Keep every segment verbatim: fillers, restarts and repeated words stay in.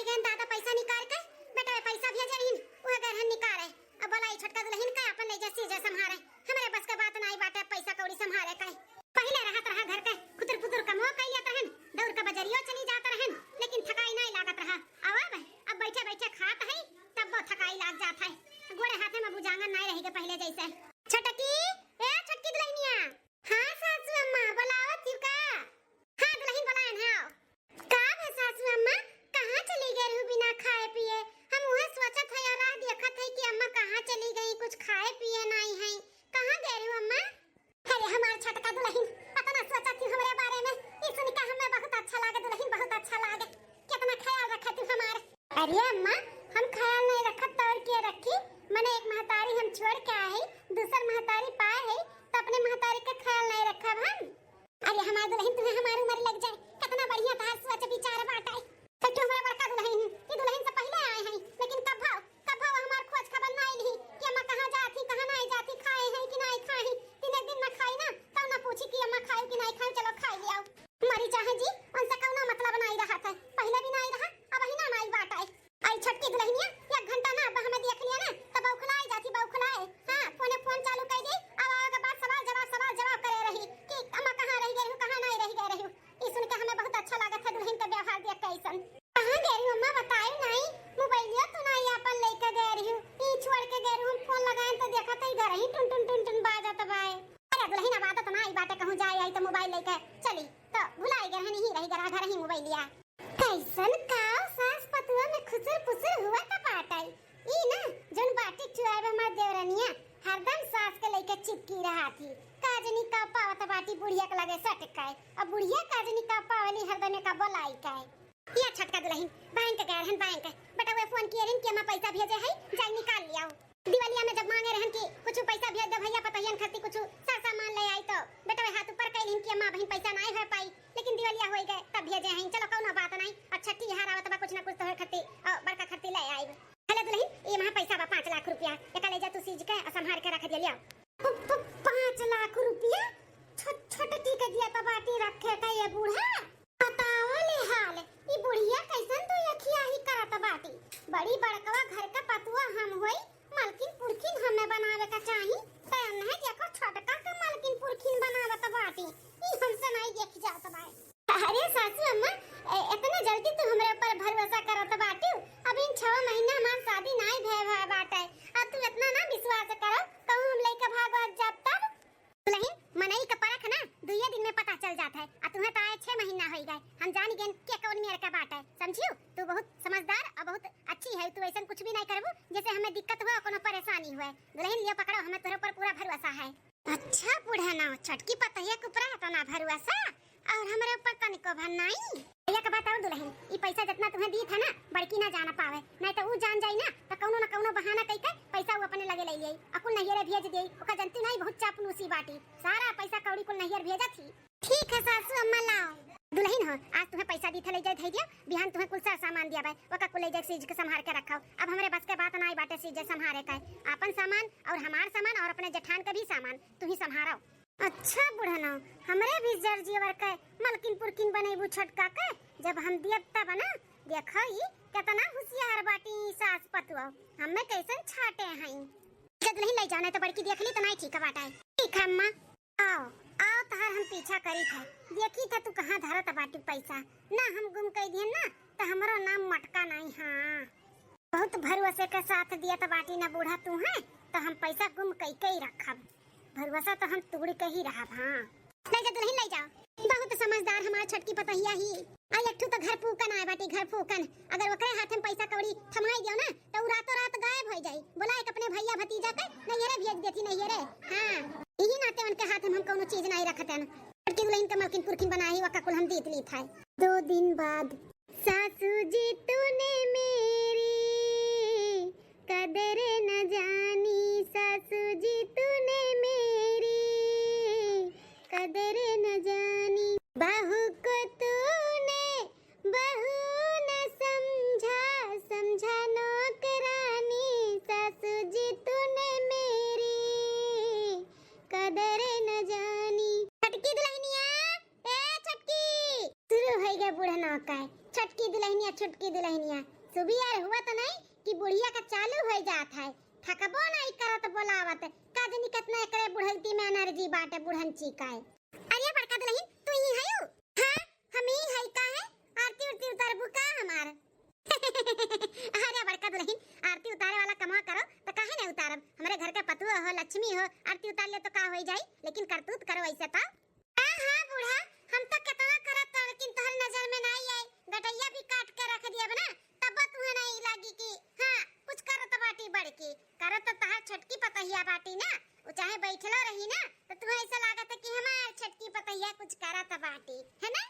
गए दादा पैसा निकाल के, बेटा वे पैसा भेजे रहिन, उहे गए रहन निकाले। अब बोला ई छोटका दुलहिन का अपन ले जा सीजे संभारे, हमरे बस के बात नाई बाटे पैसा कौड़ी संभारे का। पहिले रहत रहा घर के खुतुर पुतुर कमो कइ लेत रहन, दौड़ के बजरियो चली जात रहन, लेकिन थकाई नाई लागत रहा। अब अब, अब बैठे बैठे खात है, तब वो थकाई लाग जात है। गोड़े हाथे में बुझांगन नाई रही के पहिले जैसे। छोटकी, ए छोटकी दुलहिनिया। हाँ सासू अम्मा, बोलावत यू का? हाँ दुलहिन बोलायन है। का भे सासू अम्मा, कहाँ चली गए रहू बिना खाए पिए? हम उहे सोचत है और राह देखत है कि अम्मा कहाँ चली गई, कुछ खाए पिए नाई है। कहाँ गए रहू अम्मा? अरे हमार छोटका दुलहिन, अतना सोचत थी हमरे बारे में, ई सुन के हमें बहुत अच्छा लागे दुलहिन, बहुत अच्छा लागे। कितना ख्याल रखत थी हमार। अरे अम्मा, हम ख्याल नहीं रखत तो और के रखी? मने एक महतारी हम छोड़ के आए है, दूसर महतारी पाए है, तो अपने महतारी का ख्याल नहीं रखब हम? अरे हमार दुलहिन, तुहे हमार उमर लग जाए, कितना बढ़िया तहार सोच विचार बाटे। तो क्यों हमार बड़का दुलहिन, ई दुलहिन से पहिले आए हैं, लेकिन कब भाव, कब भाव हमार खोज खबर ना आइल ही कि अम्मा कहाँ जात ही, कहाँ नाई जात ही, खाए हैं कि नाई खाए हैं। तीन एक दिन ना खाई ना, तब ना पूछी कि अम्मा खाए कि नाई खाए, चलो खाई ले आओ। मरी चाहे जी, उनसे कौनो मतलब नाई रहा था, पहिले भी नाई रहा, अब ही ना नाई बाटे। आई छोटकी दुलहिनिया, एक घंटा ना अब हमें देख लिया ना, तब बौखलाए जाती, बौखलाए। हाँ, फोने फोन चालू कर दे, अब आवे के बाद सवाल जवाब, सवाल जवाब करे रही कि अम्मा कहाँ रह गए रहू, कहाँ नहीं रह गए रहू। ई सुन के हमें बहुत अच्छा लागत है दुलहिन के व्यवहार देख के ऐसन। कहाँ गए रहू अम्मा, बताई नहीं, मोबाइलिया तो नहीं अपन लेके गए रहू, ई छोड़ के गए रहू, हम फोन लगाए तो देखा तो घर ही टुन टुन टुन टुन बाजत बाए। अरे दुलहिन, अब आदत ना आई बाटे कहूँ जाए आई तो मोबाइल लेके चली, तो भुलाई गए हैं, नहीं रही गरा घर ही मोबाइलिया। कैसन काव सास पतुआ में खुसुर पुसुर हुआ त बाटै। ई ना, जौन बाटी चुआए बा हमार देवरनिया, हरदम सास के लइके चिपकी रहा थी। का जनी का पावत बाटी बुढ़िया के लगे सट के, अब बुढ़िया का जनी का पावली हरदम एका बोलाई के। या छोटका दुलहिन, बैंक गए रहन बैंक, बेटा वे फोन किए रहन कि अम्मा पैसा भेजे है, जाई निकाल लियाओ। दिवालिया में जब मांगे रहन कि कुछ पैसा भेज दे भैया पतोहियन खातिर कुछ सर सामान ले आई, तो बेटा वे हाथ ऊपर कैलिन कि अम्मा बहिन पैसा नाई हो पाई, लेकिन दिवालिया होई गए तब भेजे हैं। चलो कौनो बात नाई, अच्छा टीहार आवत बा, कुछ ना कुछ तोहर खातिर और बड़का खातिर ले आइब। हेलो दुलहिन, ये महा पैसा बा पाँच लाख रुपया, एका ले जा तू सीज के और संभार के रख दिया, लिया। प-, प-, पाँच लाख रुपया? छो-, छोटकी के दिया तो बाटी रखे का ये बूढ़ा। बताओ ले हाल, ई बुढ़िया कैसन दो अखिया ही करत बाटी। बड़ी बड़कवा घर का पतुआ हम होई, मलकिन पुरखिन हमें बनावे का चाही, त एन्हे देखो छोटका के मलकिन पुरखिन बनावत बाटी। ई हमसे नाई देख जात बाए। अरे सासू अम्मा, ए-, इतना जल्दी तू हमरे ऊपर भरोसा करत बाटू? अभी छह महीना हमार शादी नाई भय भय बाटे, अब तू इतना ना विश्वास करो, कहूँ हम लेके भाग जाब तब। दुलहिन, मनई का परख ना दुइये दिन में पता चल जात है। आ तुहें तो आए छह महीना होई गए, हम जान गेन के कौन मेर का बात है। समझियो, तू बहुत समझदार और बहुत अच्छी है, तू ऐसन कुछ भी नहीं करबू जैसे हमें दिक्कत हुए और कोनो परेशानी हुए। दुलहिन, लियो पकड़ो, हमें तोहरे ऊपर पूरा भरोसा है। अच्छा बूढ़ा ना, छोटकी पतोहिया के ऊपर है तो ना भरोसा और हमरे ऊपर तनिको भर नहीं। भैया का बात और दुलहिन, ई पैसा जितना तुहें दी था ना, बड़की ना जान पावे, नहीं तो ऊ जान जाई ना, तो कौनो ना कौनो बहाना कई के पैसा ऊ अपने लगे ले आई, अकुल नैहरे भेज दे। ओका जनती नहीं, बहुत चापलूसी बाटी, सारा पैसा कौड़ी कुल नैहर भेजा थी। ठीक है सासू अम्मा, लाओ। दुलहिन हो, आज तुहें पैसा दी था, ले जाए धई दियो, बिहान तुहें कुल सारा सामान दिया बाय, ओका कुल ले जाए सीज के संभार के रखाओ। अब हमरे बस के बात ना आई बाटे सीज संभारे का, आपन सामान और हमार सामान और अपने जेठान के भी सामान तू ही संभारो। अच्छा बुढ़नो, हमरे भी जर जीवर के मलकिन पुरकिन बनेबू छोटका के, जब हम दियब तब ना। देखो ई केतना होशियार बाटी ई सास पतुआ, हमें कैसन छाटे हई। ले दुलहिन ले जाओ, नहीं तो बड़की देख ली तो नहीं ठीक बाटा है। ठीक है अम्मा, आओ, आओ तहार हम पीछा करी थे, देखी थे तू कहाँ धरत बाटी पैसा, ना हम गुम कई दिहन ना तो हमरो नाम मटका नहीं। हाँ, बहुत भरोसे के साथ दियत बाटी ना बूढ़ा तू है, तो हम पैसा गुम कई के ही रखब। भरोसा तो हम तोड़ के ही रहब। हाँ, ले जा दुलहिन, ले जाओ। बहुत समझदार हमार छोटकी पतोहिया ही। आ एक ठू तो घर फूकन आए बाटी, घर फूकन। अगर ओकरे हाथ में पैसा कौड़ी थमाई दियो ना, तो उ रातों रात गायब हो जाई। बोला एक अपने भैया भतीजा के नैहरे भेज देती, नैहरे। हाँ, यही नाते उनके हाथ में हम कौनो चीज नहीं रखते हैं। छोटकी दुलहिन के मलकिन पुरखिन बनाई, वका कुल हम दीत ली था। दो दिन बाद। सासू जी तूने मेरी कदर न जानी, सासू जी तूने मेरी कदर न जानी। बहू को तूने बहू न समझा, समझा नौकरानी, सासू जी तूने मेरी कदर न जानी। छोटकी दुलहिनिया, ए छोटकी, शुरू हो गए बूढ़ा नौका। छोटकी दुलहिनिया छुटकी दुलहिनिया, सुबियर हुआ तो नहीं कि बुढ़िया का चालू होइ जात है, थकबो नहीं करत बोलावत। का जनी कितना एकरे बुढ़ौती में एनर्जी बाटे बुढ़न चिकाए। अरे बड़का दुलहिन, तू ही है? हाँ, हम ही है। का है, आरती उरती उतारबू का हमार? अरे बड़का दुलहिन, आरती उतारे वाला कमवा करो तो काहे नहीं उतारब? हमरे घर के पतुआ हो, लक्ष्मी हो, आरती उतार ले तो का होइ जाई, लेकिन करतूत करो ऐसे तो। हाँ हाँ बूढ़ा, हम तो केतना करत था, लेकिन तोहर नजर में नहीं आए। गटैया भी काट के रख दिया ना, तब तुम्हें नहीं लागी कि हाँ, कुछ करत बाटी बड़की। करत तो तहार छोटकी पतहिया बाटी ना, वो चाहे बैठलो रही ना, तो तुम्हें ऐसा लागत है कि हमार छोटकी पतहिया कुछ करत बाटी, है ना?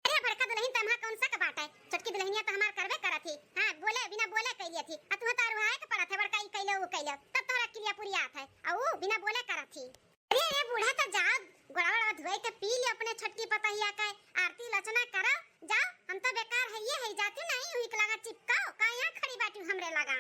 अरे बड़का दुलहिन, तम्हा कौन सा का बात है? छोटकी दुलहिनिया तो हमार करबे करत ही। हाँ, बोले बिना बोले कैलिए थी। आ तुम्हें तारू हाय के पड़त है, बड़का ई कैले, वो कैले, तब तोहरा किलिया पुरियात है। आ ऊ बिना बोले करत ही। अरे, अरे बूढ़ा, तो जाओ, गोड़ा वोड़ा धोए के पी लियो अपने छोटकी पतहिया के, आरती लचना करो, जाओ। हम तो बेकार है, ये है जाती नहीं, हुई के लगा चिपकाओ, का यहाँ खड़ी बाटी हमरे लगा?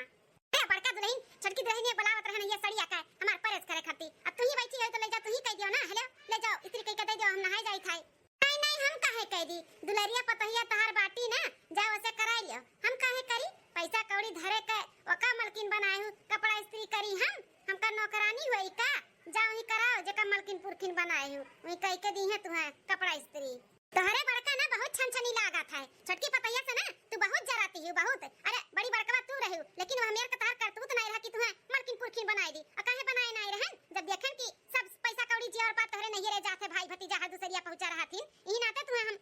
अरे बड़का दुलहिन, छोटकी दुलहिनिया बोलावत रहन ये सड़िया के हमार प्रेस करे खाती। अब तू ही बैठी हो तो ले जाओ, तू ही कह दियो ना, हेलो, ले जाओ, इस्त्री कह के दे दियो, हम नहाए जाई थाई। नहीं नहीं, हम काहे कह दी, दुलरिया पतहिया तहार बाटी ना, जाओ उसे कराई लियो। हम काहे करी, पैसा कौड़ी धरे के ओका मलकिन बनाए हूँ, कपड़ा इस्त्री करी हम, हमका नौकरानी हुई का? जाओ ही कराओ, जेका मलकिन पुरखिन बनाए हूँ, वही कह के दी है तुम्हें कपड़ा इस्त्री। तोहरे बड़का ना बहुत छनछनी लागत है, छोटकी पतहिया से ना तू बहुत जराती हो, बहुत। अरे बड़ी बड़कवा तू रहू, लेकिन वह मेर के तहार करतूत नहीं रहा कि तुम्हें मलकिन पुरखिन बनाए दी। और काहे बनाए नहीं रहन, जब देखेन कि सब पैसा कौड़ी जिया और पार तोहरे नैहरे जात है, भाई भतीजा हर दूसरिया पहुँचा रहा थी, यही नाते तुम्हें हम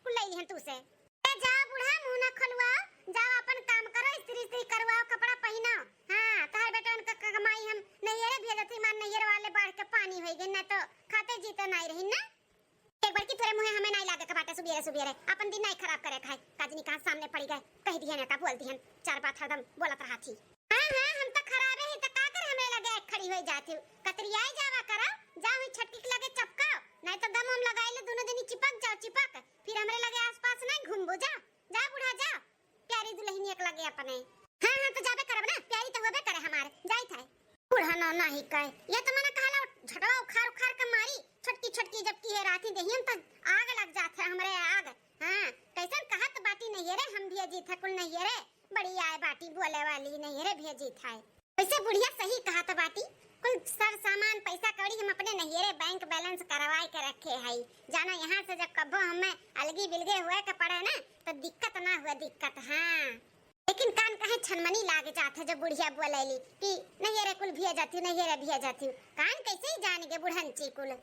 कुल ले लिहन तू से। ए, जाओ बूढ़ा, मुंह ना खोलवाओ, जाओ अपन काम करो, इस्त्री इस्त्री करवाओ, कपड़ा पहिनाओ। हाँ, तोहर बेटवन का क-, कमाई हम नैहरे भेजत ही, मान नैहर वाले बाढ़ के पानी होई गए, ना तो खाते जीते नहीं रही ना। एक बड़की तोरे मुँहे हमें नहीं लागे के बाटे सुबेरे सुबेरे, अपन दिन नहीं खराब करे खाए। काजनी कहाँ सामने पड़ी गए, कह दिहन, एका बोल दिहन, चार बात हरदम बोलत रहा थी। हाँ, हाँ, हम तो खराबे ही, तो का कर हमरे लगे आके खड़ी होई जात ही? कतरियाई जावा करो, जाओ ही छोटकी के लगे चपकाओ, नहीं तो दम हम लगाई ले, दोनों दिन ही चिपक जाओ, चिपक, फिर हमरे लगे आसपास नहीं घूमबो, जा, जा बूढ़ा, जा, प्यारी दुलहिनिया के लगे अपने। हाँ, हाँ, तो जाबे करब ना, प्यारी तो होबे करे हमार, जाई थाई। बूढ़ा नौ नहीं कहे, ये तो मना कहला झटवा उखाड़ उखाड़ के मारी, छोटकी छोटकी जब की है राती देहियन तो आग लग जात है हमरे आग। हाँ, कैसन कहत बाटी नैहरे, हम भेजी थे कुल नैहरे, बड़ी आए बाटी बोले वाली, नैहरे भेजी था। वैसे बुढ़िया सही कहत बाटी, कुल सर सामान पैसा कौड़ी हम अपने नैहरे बैंक बैलेंस करवाए के रखे हई। जाना यहाँ से जब कब्बो हमें अलगी बिलगे हुए के पड़े ना, तो दिक्कत ना हुए, दिक्कत। हाँ, लेकिन कान कहे छनमनी लाग जात है जब बुढ़िया बोलेली कि नैहरे कुल भेजत ही, नैहरे भेजत ही। कान कैसे ही जान गे बुढ़ंची कुल।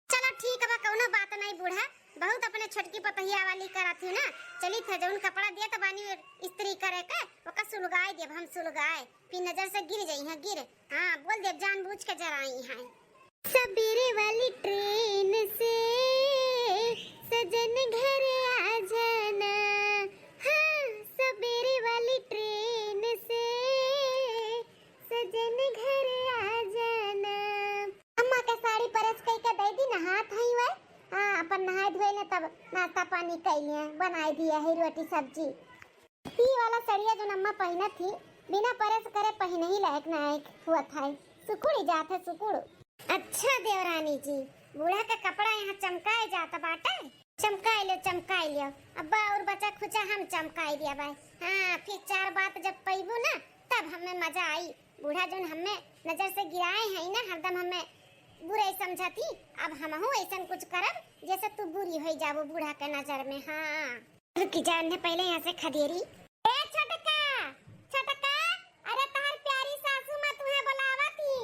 चलो ठीक बा, कौनो बात नहीं बूढ़ा, बहुत अपने छोटकी पतहिया वाली करत ही ना। चली थे जौन कपड़ा दिया तो बानी इस्त्री करे के, ओका सुलगाए देब हम, सुलगाए, फिर नजर से गिर जाई हैं, गिर। हाँ, बोल देब जानबूझ के जराई हैं। सबेरे वाली ट्रेन से सजन घर आ जाना, हाँ, सबेरे वाली ट्रेन से सजन घर आ जाना। अम्मा के साड़ी प्रेस कई के दे दी, नहात हई वै। हाँ, अपन नहाए धोए ले, तब नाश्ता पानी कई लिए, बनाए दिया है रोटी सब्जी। ई वाला सड़िया जौन अम्मा पहिनत ही, बिना प्रेस करे पहिनही लायक नायक हुआ था, सुकुड़ ही जात है, सुकुड़। अच्छा देवरानी जी, बूढ़ा का कपड़ा यहाँ चमकाए जात बाटे। चमकाए लियो, चमकाए लियो। अब्बा और बचा खुचा हम चमकाए दिया भाई। हाँ, फिर चार बात जब पैबू ना, तब हमें मजा आई। बूढ़ा जौन हमें नजर से गिराए हैं ना, हरदम हमें बुरे समझती, अब हमहू ऐसन कुछ करब जैसे तू बुरी हो जाबू बूढ़ा के नजर में। हाँ, रुकी जा, इन्हें पहले यहाँ से खदेरी। ए छोटका, छोटका, अरे तहार प्यारी सासू माँ तुम्हें बुलावत ही,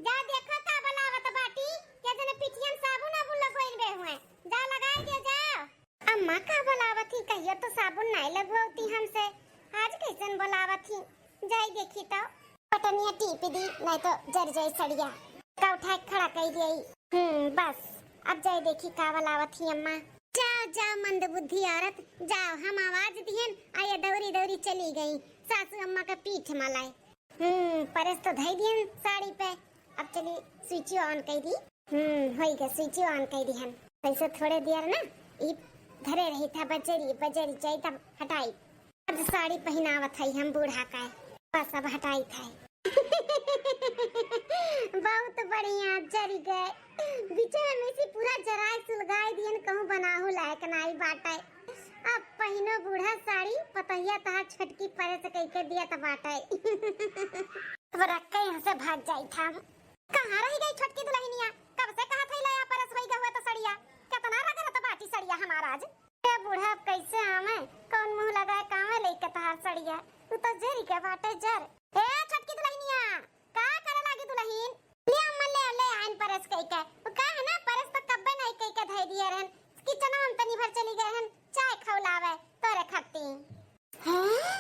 जा देखो का बुलावत बाटी, के जने पिठियन साबुन आबुन लगोइन बे हुए, जा लगाए दियो, जाओ। अम्मा का बोलावत ही, कहियो तो साबुन नाई लगवती हमसे, आज कैसन बोलावत ही, जाई देखी तो। बटनिया टीप दी, नहीं तो जर जाई सड़िया। का उठाए खड़ा कई दिया। हम्म, बस, अब जाई देखी का बोलावत ही अम्मा। जाओ, जाओ मंदबुद्धि औरत, जाओ, हम आवाज दिहन, आ ये दौरी दौरी चली गई, सासू अम्मा का पीठ मलाए। हम्म, प्रेस तो धई दिहन साड़ी पे, अब चली switch on कई दी। हम्म, होई गए, switch on कई दिहन। कैसे थोड़े देर ना, ई धरे रही था बजरी, बजरी जाई तब हटाई। अब साड़ी पहिनावत हई हम बूढ़ा का, बस अब हटाई था। बहुत बढ़िया, जरी गए। बीचे में से पूरा जराए सुलगाए दिहन, कहूँ बनाहू लायक नाई बाटे। अब पहिनो बूढ़ा साड़ी, पतहिया तहार छोटकी परेस कइके दियत बाटे। अब रख के यहाँ से भाग जाई था। कहाँ रहि गई छोटकी दुलहिनिया? कब से कहत हई, ले आ परेस होई गहुआ तो सड़िया। केतना रगरत बाटी सड़िया हमार आज। ए बूढ़ा, अब कैसे आवे? कौन मुँह लगाए कावे लइके तहार सड़िया? तू तो जरी के बाटे जर। ए छोटकी दुलहिनिया, का करे लागी दुलहिन? ले अम्मा, ले, ले आइन परेस कइके। वो का है ना, परेस तो कब्बे नहीं कइके धई दिए रहन। किचनवा में तनी भर चली गए रहन, चाय खौलावे तोरे खाती। हैं?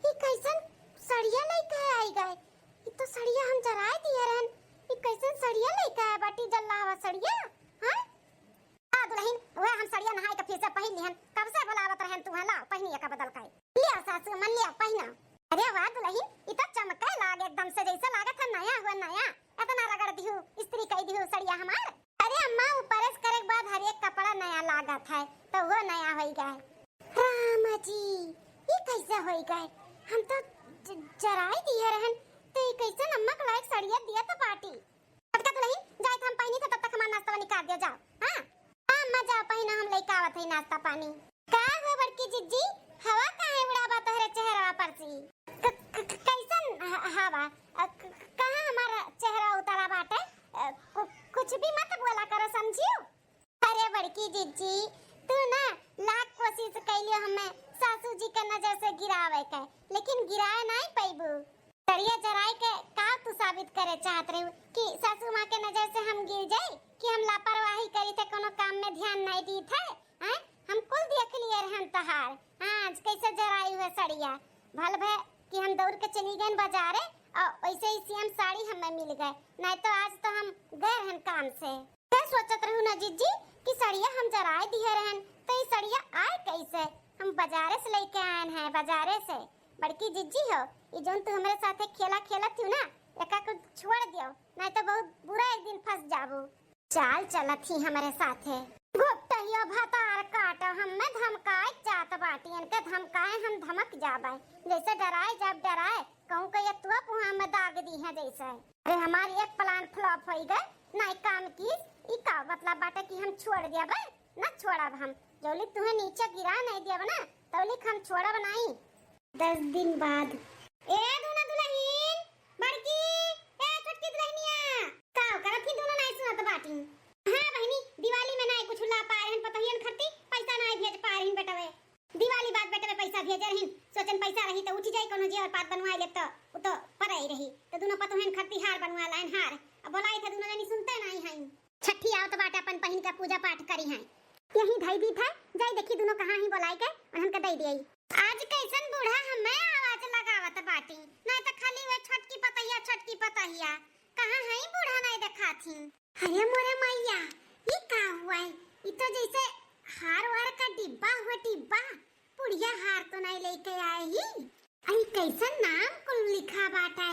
ई कैसन सड़िया लइके आई गए? ई तो सड़िया हम जराए दिए रहन। ई कैसन सड़िया लइके आए बाटी, जल्लावा सड़िया? हैं? आ दुलहिन, वह हम सड़िया नहाए के फिर से पहिन लिहन। कब से बोलावत रहन तू, हाँ, लाओ, पहिनिया का बदल के। लिया सासू अम्मा, लिया, पहिना। अरे वाह दुलहिन, ई तो चमके लाग एकदम से, जैसे लागत है नया हुआ नया। इतना रगड़ दिहू, इस्त्री कई दिहू सड़िया हमार। अरे अम्मा, ऊ परेस करे के बाद हर एक कपड़ा नया लागत है, तो वो नया होई गए। राम जी, ई कैसे होई गए? हम तो ज-, जराई दिए रहन, तो ई कैसन अम्मा के लायक सड़िया दिया तो बाटी। छोटका दुलहिन, जाइत हम पहिनी थे, तब तक हमार नाश्ता पानी कर दियो, जाओ। हाँ? हाँ, अम्मा, जाओ, पहिना, हम लइके आवत हई नाश्ता पानी। का हुआ बड़की जिज्जी, हवा काहे उड़ावा तोहरे चेहरवा पर से? क-, क-, क-, कैसन ह-, हवा? अ, क-, क-, कहाँ हमार चेहरा उतरा बाटे? अ, कु-, कुछ भी मत बोला करो, समझियो? अरे बड़की जिज्जी, तू ना लाख कोशिश कैलियो हमें सासू जी के नजर से गिरावे के, लेकिन गिराए नहीं पैबू। सड़िया जराए के का तू साबित करे चाहत रहू कि सासू माँ के नजर से हम गिर जाई, कि हम लापरवाही करी थे, कोनो काम में ध्यान नहीं दी थे? हैं? हम कुल देख लिए रहन तहार। हाँ, आज कैसे जराई हुए सड़िया। भल भे कि हम दौड़ के चली गए बाजारे और वैसे ही सेम साड़ी हमें मिल गए, नहीं तो आज तो हम गए रहन काम से। क्या सोचत रहू ना जिज्जी कि सड़िया हम जराए दिए रहन, तो ये सड़िया आए कैसे? हम बाजारे से लेके आए हैं, बाजारे से। बड़की जिज्जी हो, ई जौन तू हमरे साथे खेला खेलत हू ना, एका कुछ छोड़ दियो, नहीं तो बहुत बुरा एक दिन फंस जाबू। चाल चलत ही हमरे साथे। घुपटहिया भतार काट, हमें धमकाए जात बाटी, इनके धमकाए हम धमक जाबे। जैसे डराए जाब डराए, कहूँ के ये तुआ पुआ में दाग दी है जैसे। अरे हमारी एक plan flop होई गए, नहीं काम कीस, ई का मतलब बाटे कि हम छोड़ दिया बे? ना छोड़ब हम, जौली तुहे नीचे गिरा नहीं दियब ना, तौली हम छोड़ब नहीं। दस दिन बाद। ए दूनो दुलहिन, बड़की, ए छोटकी दुलहिनिया, का करत ही दूनो नहीं सुनत बाटी? हाँ बहिनी, दिवाली में नहीं कुछ ला पाए रहन पतोहियन खरती, पैसा नहीं भेज पाए रहन बेटवे। दिवाली बाद बेटवे पैसा भेजे रहन, सोचन पैसा रही तो उठी जाई कोनो जेवर पात बनवाए लेब तो उ तो परे ही रही। तो दूनो पतोहियन खरती हार बनवा लाइन हार। अब बोलाई थे दूनो जनी सुनते नहीं हैं। छठी आवत बाटे, अपन पहिन के पूजा पाठ करी हैं। यही धई दी थे, जाई देखी दूनो कहाँ ही बोलाई के, उन्हन के दई दिए। आज कैसन बूढ़ा हमें आवाज लगावत बाटी, नहीं तो खाली वे छोटकी पतहिया, छोटकी पतहिया। कहाँ है बूढ़ा, नहीं देखात ही। अरे मोरे मैया, ये का हुआ है? ये तो जैसे हार वार का डिब्बा हुआ, डिब्बा। पुड़िया हार तो नहीं लेके आए ही। अई कैसन नाम कुल लिखा बाटे,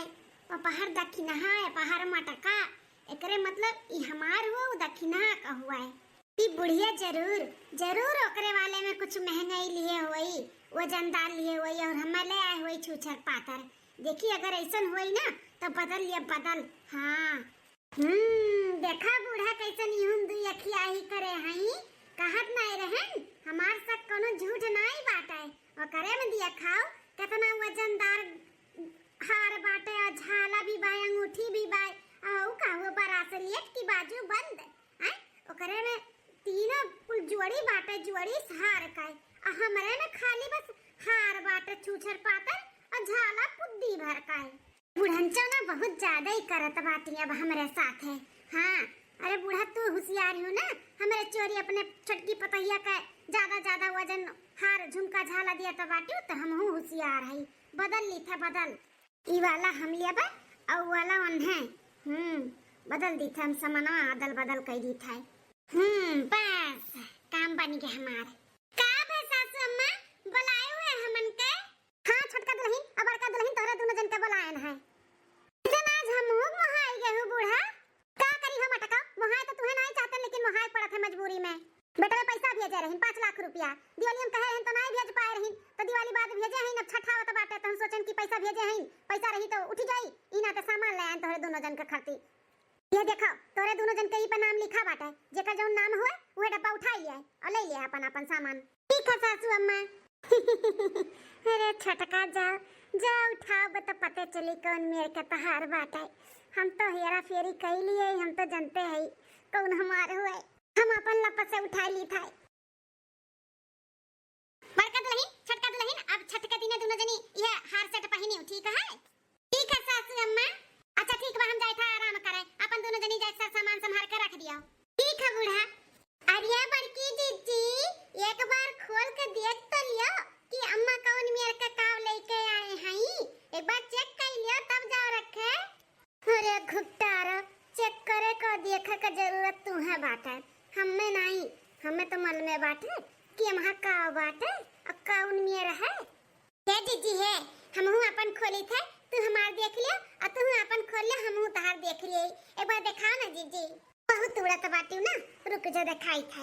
पपहर दखिनहा, पपहर मटका, एकरे मतलब ई हमार हुआ, उ दखिनहा का हुआ है। ई बुढ़िया जरूर, जरूर ओकरे वाले में कुछ महंगाई लिए होई, वजनदार लिए होई और हमें ले आए होई छूछर पातर। देखी अगर ऐसन होई ना तो बदल लिया, बदल। हाँ। हम्म, देखा बूढ़ा कैसन इहुन दुई अखियाही करे हई, कहत नाई रहन, हमार शक कोनो झूठ नाई बाटे। ओकरे में दिया खाओ, केतना वजनदार हार बाटे, आ झाला भी बा, अंगूठी भी बा, आ ऊ का हुआ bracelet की बाजू बंद, आय, ओकरे में तीनों कुल जोड़ी बाटे, जोड़ी हार का, आ हमरे में खाली बस हार बाटे, छूछर पातर, आ झाला पुद्दी भर का। बुढ़नचो ना बहुत ज्यादा ही करत बाटी अब हमरे साथे। हाँ, अरे बूढ़ा तू हुसियार हो ना, हमरे चोरी अपने छोटकी पतहिया का ज्यादा ज्यादा वजन हार झुमका झाला दिया त बाटी, तो हमहू हुसियार हई। बदल ली था बदल। ई वाला हम लेबे, और वाला उन्हें। हम्म, बदल दी था हम, समनवा अदल बदल कर दी था। हम्म, बस काम बन गया हमार। का भे सासू अम्मा, बुलाए हुए हमन के? हाँ छोटका दुलहिन और बड़का दुलहिन तोहरे दुनो जन के बोलायन है। इतना आज हमहू मोहाई गए हूँ बूढ़ा। का करी हो मटका, मोहाए तो तुहे नहीं चाहते लेकिन मोहाए पड़त है मजबूरी में। बेटवे पैसा भेजे रहिन पाँच लाख रुपया, दिवाली हम कहे रहिन तो नहीं भेज पाए रहिन, तो दिवाली बाद भेजे हईन, अब छठ आवत बाटे तो हम सोचन कि पैसा भेजे हईन, पैसा रही तो उठी जाई, ई नाते सामान ले आयन तोहरे दुनो जन के खातिर। ये देखो तोहरे दुनो जन के ई पर नाम लिखा बाटे, जेकर जौन नाम होए उहे डब्बा उठाई लिया और ले लिया अपन अपन सामान। ठीक है सासू अम्मा। अरे छोटका, जा, जा उठाओ, बे तो पते चली कौन मेर के तहार बाटे। हम तो हेरा फेरी कई लिए, हम तो जनते हई कौन हमार हुए। हम अपन लपट से उठाई ली था। बड़का दुलहिन, छोटका दुलहिन, अब छठ के दिने दुनो जनी यह हार सेट पहिनियो, ठीक है? ठीक है सासू अम्मा। अच्छा ठीक बा, हम जाए था आराम करे, अपन दुनो जनी जाए सर सामान संभाल के रख दियो। ठीक है बूढ़ा। अरे बड़की जिज्जी, एक बार खोल के देख तो लियो कि अम्मा कौन मेर के काव लेके आए हई। एक बार चेक कर लियो तब जाओ रखे। अरे घुट्टारा, चेक करे का देखे का जरूरत तुहे बाटे, हमें नाई। हमें तो मन में बाटे कि अम्मा काव बाटे, अ कौन मेर है। हे जिज्जी हे, हमहू अपन खोली थे, तू हमार देख लियो, अ तू अपन खोल ले, हमहू तहार देख लिए। एक बार देखाओ ना जिज्जी। बहुत उड़त बाटिउ ना, रुक जा देखाई थे।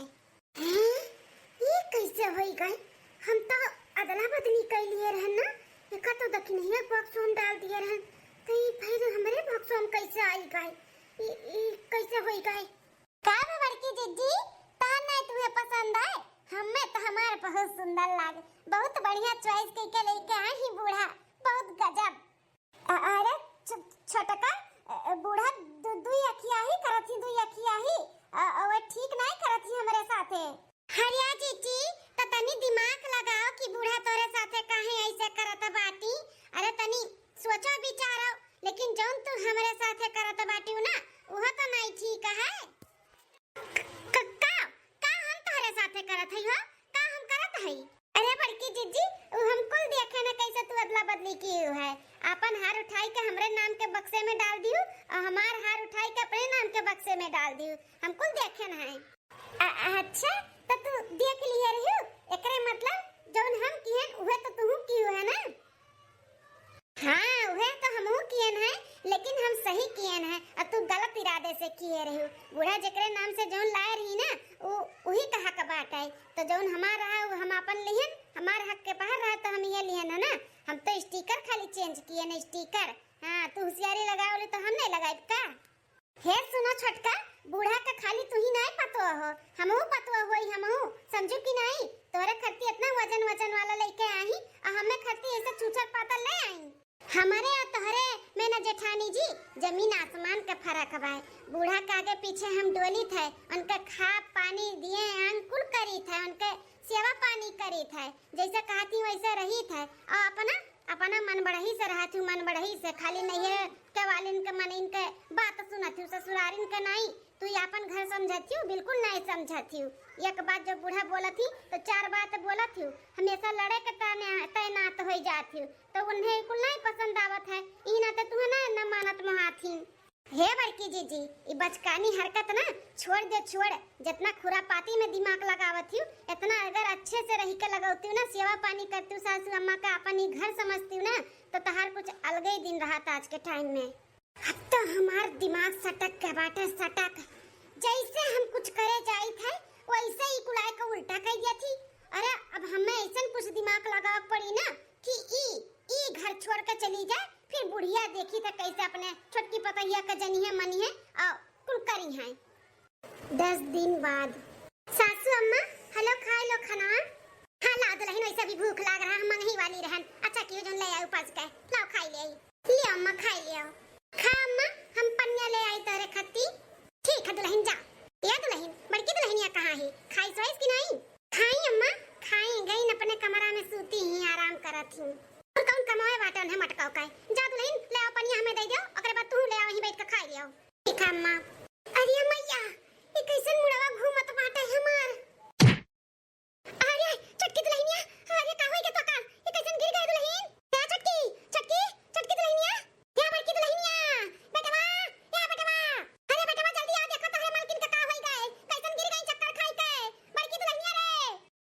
हैं? ये कैसे होई गए? हम तो अदला बदली कर लिए रहन ना, एका तो दक्षिणहिया बॉक्स में डाल दिए रहन, तो ये फिर हमरे बॉक्स में कैसे आई गए? ये, ये कैसे होई गए? का बे बड़की जिज्जी, तहर नाई तुहे पसंद आए? हमें तो हमार बहुत सुंदर लागे, बहुत बढ़िया चॉइस कइके लेके आई ही बूढ़ा, बहुत गजब। अ-, अरे छ-, छोटका, अ, बूढ़ा दु-, दुई अखिया ही करत ही, दुई अखिया ही, अ, अ, वो ठीक नाई करत ही हमरे साथे। हरिया जिज्जी, त तनी दिमाग लगाओ कि बूढ़ा तोरे साथे काहे ऐसे करत बाटी। अरे तनी सोचो विचारो, लेकिन जौन तू हमरे साथे करत बाटिउ ना, उहो तो नाई ठीक है। क-, का, का हम तोहरे साथे करत हई हो? का हम करत हई? अरे बड़की जिज्जी, उ हम कुल देखे न कैसे तू अदला बदली किहू है। आपन हार उठाई के हमरे नाम के बक्से में डाल दिहू और हमार हार उठाई के अपने नाम के बक्से में डाल दिहू। हम कुल देखे न है। अ-, अच्छा, त तू देख लिहे रहियो, एकरे मतलब जौन हम किहन उहे तो तुहू किहू है ना? हाँ, उहे तो हमहू कियन है, लेकिन हम सही कियन है, और तू गलत इरादे से किए रहियो। बूढ़ा जेकरे नाम से जौन लाए रही ना, उ, उही का हक बाटे। तो जौन हमार रहा, उ हम आपन लिहन, हमार हक के बाहर रहा, तो हम ये लिहन है ना। हम तो स्टिकर खाली चेंज कियन, स्टिकर। हाँ, तू होशियारी लगावली तो हम नहीं लगाइब का? हे सुनो छोटका, बूढ़ा का खाली तू ही नाई पतोह हो, हमहू पतोह होई, हमहू समझू कि नाई? तोरे खत्ती इतना वजन वजन वाला लेके आई, और हमें खत्ती ऐसे चूचर पातल ले आई। हमारे और तोहरे में न जेठानी जी, जमीन आसमान का फर्क बा। बूढ़ा का आगे पीछे हम डोली थे, उनके खा पानी दिए, अंग कुल करी थे, उनके सेवा पानी करी थे, जैसे कहती वैसे रही थे, और अपना, अपना मन बढ़ही से रहत हूँ, मन बढ़ही से। खाली नैहर के वालिन के, मनइन के बात सुनत हूँ, ससुरारिन के नाई। तू आपन घर समझत हूँ, बिल्कुल नाई समझत हूँ। एक बात जो बूढ़ा बोलत ही, तो चार बात बोलत हूँ। हमेशा लड़े के तैना-, तैनात होई जात हूँ, तो उन्हें कुल नाई पसंद आवत है। ई नाते तुहे ना, ना मानत मोहात ही। हे बड़की जीजी, ई बचकानी हरकत ना छोड़ दे, छोड़। जितना खुरापाती में दिमाग लगावत हूँ, इतना अगर अच्छे से रही के लगौती हूँ ना, सेवा पानी करती हूँ सासू अम्मा का, अपन ई घर समझती हूँ ना, तो तहार कुछ अलगे ही दिन रहत आज के टाइम में। अब तो हमार दिमाग सटक के बाटे, सटक। जैसे हम कुछ करे जाइत है, वैसे ही कुलाए का उल्टा कह दिया थी। अरे, अब हमें ऐसन कुछ दिमाग लगावे पड़ी ना कि ई, ई घर छोड़ के चली जाए, फिर बुढ़िया देखी त कैसे अपने छोटकी पतोहिया के जनिहे मनिहे और कुल करी हैं। दस दिन बाद। सासू अम्मा, हेलो, खाए लो खाना। हाँ, लाओ दुलहिन, वैसे भी भूख लाग रहा, हम मंगही वाली रहन। अच्छा कियो जौन ले आए ऊपर से, लाओ खाई ले आई। लियो अम्मा, खाई लियो। खा अम्मा, हम पनिया ले आई तोरे खत्ती। ठीक है दुलहिन, जा। या दुलहिन, बड़की दुलहिनिया कहाँ है? खाई सोइस कि नहीं? खाई अम्मा, खाई, गई न अपने कमरा में सूती ही, आराम करत ही। और कौन कमावे बाटन है मटकाओ का? जा दुलहिन, ले आओ पनिया हमें दे दियो, ओकरे बाद तू ले आओ, वहीं बैठ के खाई लियो। ठीक है अम्मा। अरे मैया, ये कैसन मुड़वा घूमत बाटे हमार? अरे छोटकी दुलहिनिया, अरे का होई गे तोका? ये कैसन गिर गए दुलहिन? ए छोटकी, छोटकी, छोटकी दुलहिनिया, ए बड़की दुलहिनिया, बेटवा, ए बेटवा, अरे बेटवा जल्दी आ, देखो तोहरे मलकिन के का होई गए, कैसन गिर गई चक्कर खाई के, बड़की दुलहिनिया रे।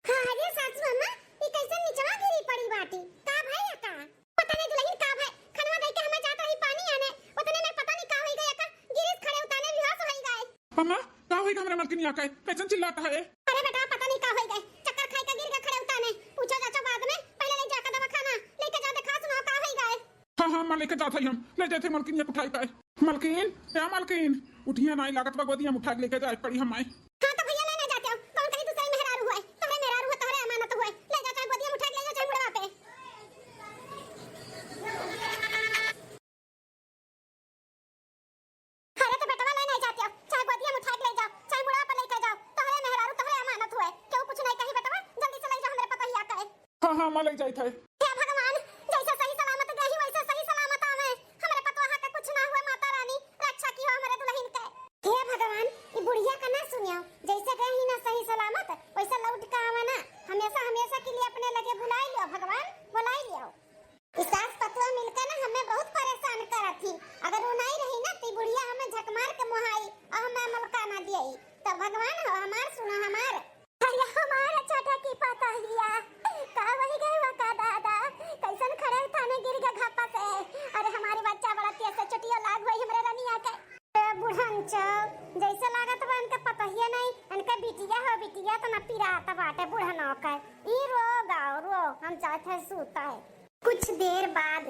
हाँ, अरे सासू अम्मा, ये कैसन निचवा गिरी पड़ी बाटी, का भय है का? पता नहीं दुलहिन का भय, खनवा दे के हमें जात रही पानी आने, उतने में पता नहीं का होई गए का, गिरिस खड़े उताने बेहोश होई गए। अम्मा, का होई गे हमरे मलकिनिया के? कैसन चिल्लात है? अरे बेटा, पता नहीं का होई गए, चक्कर खाई के गिर गए खड़े उताने। पूछो चाचा बाद में, पहले ले जाकर दवाखाना लेके जा, देखा सुनाओ का होई गए। हाँ, हाँ, अम्मा, लेके जात है हम, ले जाते मलकिनिया के उठाई के। मलकिन, ए मलकिन, उठिया नाई लागत बा, गोदिया में उठा के लेके जाए पड़ी हमारे। हाँ तो भैया ले ना जाते हो, कौन करी दूसरे मेहरारू हुए, तोहरे मेहरारू हुए, तोहरे अमानत हुए, ले जा चाहे गोदिया में उठा के ले जा। जाइत है। हे भगवान, जैसे सही सलामत गई वैसे सही सलामत आवे। हमरे पतोहा के कुछ ना हुए, माता रानी रक्षा किहो हमरे दुलहिन के। हे भगवान, ई बुढ़िया का ना सुनियो, जैसे गई ना सही सलामत वैसे लौट के आवे ना, हमेशा हमेशा के लिए अपने लगे बुलाई लियो भगवान, बुलाई लियो। ई सास पतोह मिलके ना हमें बहुत परेशान करत ही। अगर वो नहीं रही ना तो ई बुढ़िया हमें झक मार के मुहाई और हमें मलका ना दियाई। तो भगवान हो हमार, सुनो हमार। अरे हमार छोटा की पतोहिया, का वही गए का दादा, कैसन खड़े थाने गिर गए घापा से। अरे हमारी बच्चा बड़ा तेज से चुटियो लाग गई हमरे रनिया के। ए बुढ़न चौ, जैसे लागत बा इनके पतोहिया नहीं, इनके बिटिया हो बिटिया तो ना पिरात बाटे बुढ़नो के। ई रो गाओ रो, हम जात है सूता है। कुछ देर बाद।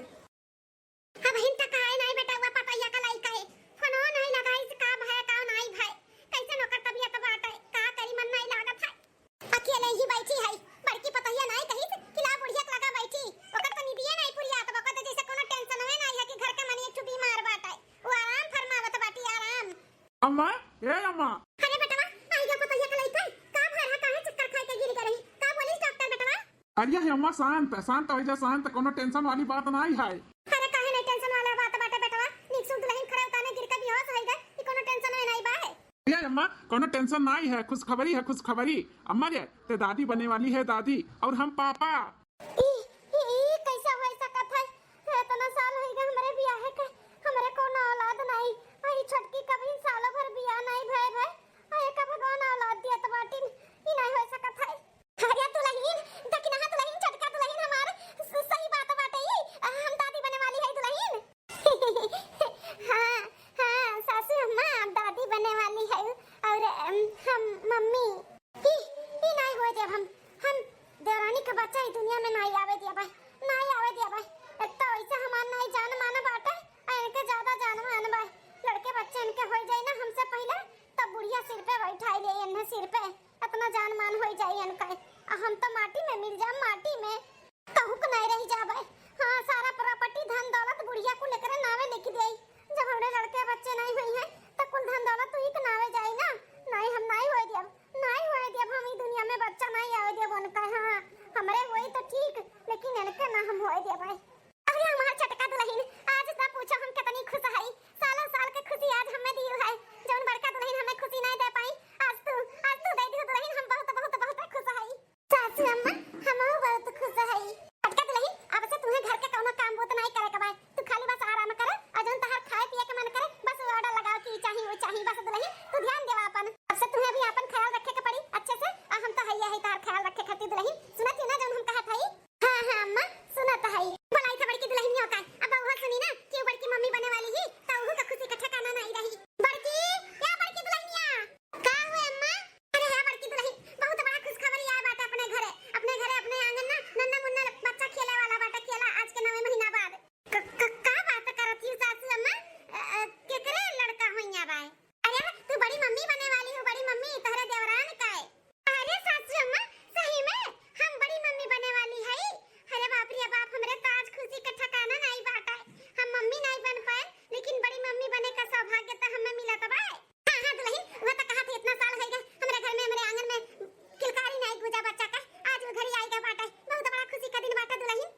अबहिन तक आए नाई बेटउआ, पतोहिया का लइका है, फोनो नाई लगाइस, का भय का नाई भय, कैसन ओकर तबियत बाटे, का करी मन नाई लागत है। अकेले ही बैठी है, बड़की पतोहिया नाई कहिस कि ला बुढ़िया के लगा बैठी, ओकर तो निदिये नाई पुरियात बा, ओकर तो जैसे कोनो टेंशनवे नाई है कि घर के मनी एक ठो बीमार बाटे, वो आराम फरमावत बाटी आराम। अम्मा, ए अम्मा। अरे बेटवा, आई गया पतोहिया का लइका, का भय रहा, काहे चक्कर खाए के गिर गई रही, का बोलिस डॉक्टर बेटवा? अरे हे अम्मा, शांत, शांत हो जा, शांत, कोनो टेंशन वाली बात नाई है। अरे काहे नहीं टेंशन वाला बात बाटे बेटवा? नीक से दुलहिन खड़े उताने गिर के बेहोश होई गए, ई कोनो टेंशन में नाई बा है। अरे अम्मा, कोनो टेंशन नाई है, खुशखबरी है, खुशखबरी। अम्मा रे, ते दादी बने वाली है, दादी, और हम पापा। ई, ई, ई कैसे हो सकत है? इतना साल होई गए हमरे बियाहे के, हमरे कोनो औलाद नाई। आ ई छोटकी कभी सालों भर बियाह नाई भय भय, आ एका भगवान औलाद दियत बाटिन, ई नाई हो सकत है। अरे दुलहिन, दकिनहा दुलहिन, छोटका दुलहिन हमार, स-, सही बात बाटे ई। हम दादी बने वाली है दुलहिन। हाँ, हाँ, सासू अम्मा, आप दादी बने वाली है। और, अम, हम मम्मी। ई, ई नाई होए देब हम। हम देवरानी का बच्चा ई दुनिया में नाई आवे देब, नाई आवे देब। एक तो वैसे हमार नाई जान मान बाटे, आ इनके ज्यादा जान मान बा। लड़के बच्चे इनके होई जाई ना हमसे पहले, तब बुढ़िया सिर पे बैठाई ले, इन्हें सिर पे। इतना जान मान होई जाई इनका। आ हम तो माटी में मिल जाब, माटी में। कहूँ के नहीं रह जाबे। हाँ, सारा प्रॉपर्टी, धन दौलत बुढ़िया कुल एकरे नावे लिख देई। जब हमरे लड़के बच्चे नहीं हुई हैं, तो कुल धन दौलत तू ही के नावे जाई ना। नहीं, हम नहीं होए दियब, नहीं होए दियब, हम ई दुनिया में बच्चा नहीं आवे दियब उनका। हाँ, हमरे होई तो ठीक, लेकिन इनके ना हम होए दियब। अरे हमार छोटका दुलहिन, आज ना पूछो हम कितनी खुश हई। सालों साल के खुशी आज हमें दियो है। जौन बड़का दुलहिन हमें खुशी नहीं दे पाई, आज तू, आज तू दे दियो दुलहिन, हम बहुत, बहुत, बहुत खुश हई। सासू अम्मा, हमहू बहुत खुश हई। छोटका दुलहिन, अब से तुहे घर के कौनो काम बूत नहीं करे के बा। तू खाली बस आराम कर, और जौन तहार खाए पिए के मन करे, बस वो ऑर्डर लगाओ कि ई चाही, वो चाही, बस दुलहिन, तू ध्यान देवा अपन। अब से तुहे भी अपन ख्याल रखे के पड़ी अच्छे से, और हम तो हइया है तहार ख्याल रखे खातिर दुलहिन। सुनत ही ना जौन हम कहत हई? हाँ, हाँ, अम्मा, सुनत हई। बोलाई था बड़की दुलहिनिया का। अब वो सुनी ना कि वो बड़की मम्मी बने वाली ही, तो उहू का खुशी का ठिकाना नहीं रही। बड़की, या बड़की दुलहिनिया। का हुए अम्मा? अरे हे बड़की दुलहिन, बहुत बड़ा खुशखबरी आए बाटे अपने घरे। अपने घरे, अपने आंगन ना नन्ना मुन्ना बच्चा खेले वाला बाटे, खेला आज के नवे महीना बाद। क-, क-, का बात करत ही सासू अम्मा? अ, अ, केकरे लड़का होइया बाए? अरे, तू बड़ी मम्मी बने वाली हो, बड़ी मम्मी, तोहरे देवरान का है। अरे सासू अम्मा, सही में हम बड़ी मम्मी बने वाली हई। अरे बाप रे बाप, हमरे तो आज खुशी के ठिकाना नाई बाटे। हम मम्मी नाई बन पाए, लेकिन बड़ी मम्मी बने का सौभाग्य तो हमें मिलत बा। हाँ, हाँ दुलहिन, वो तो कहा थी इतना साल हो गए, हमरे घर में, हमरे आंगन में किलकारी नाई गूंजा बच्चा का, आज वो घड़ी आई गए बाटे। बहुत बड़ा खुशी का दिन बाटे दुलहिन।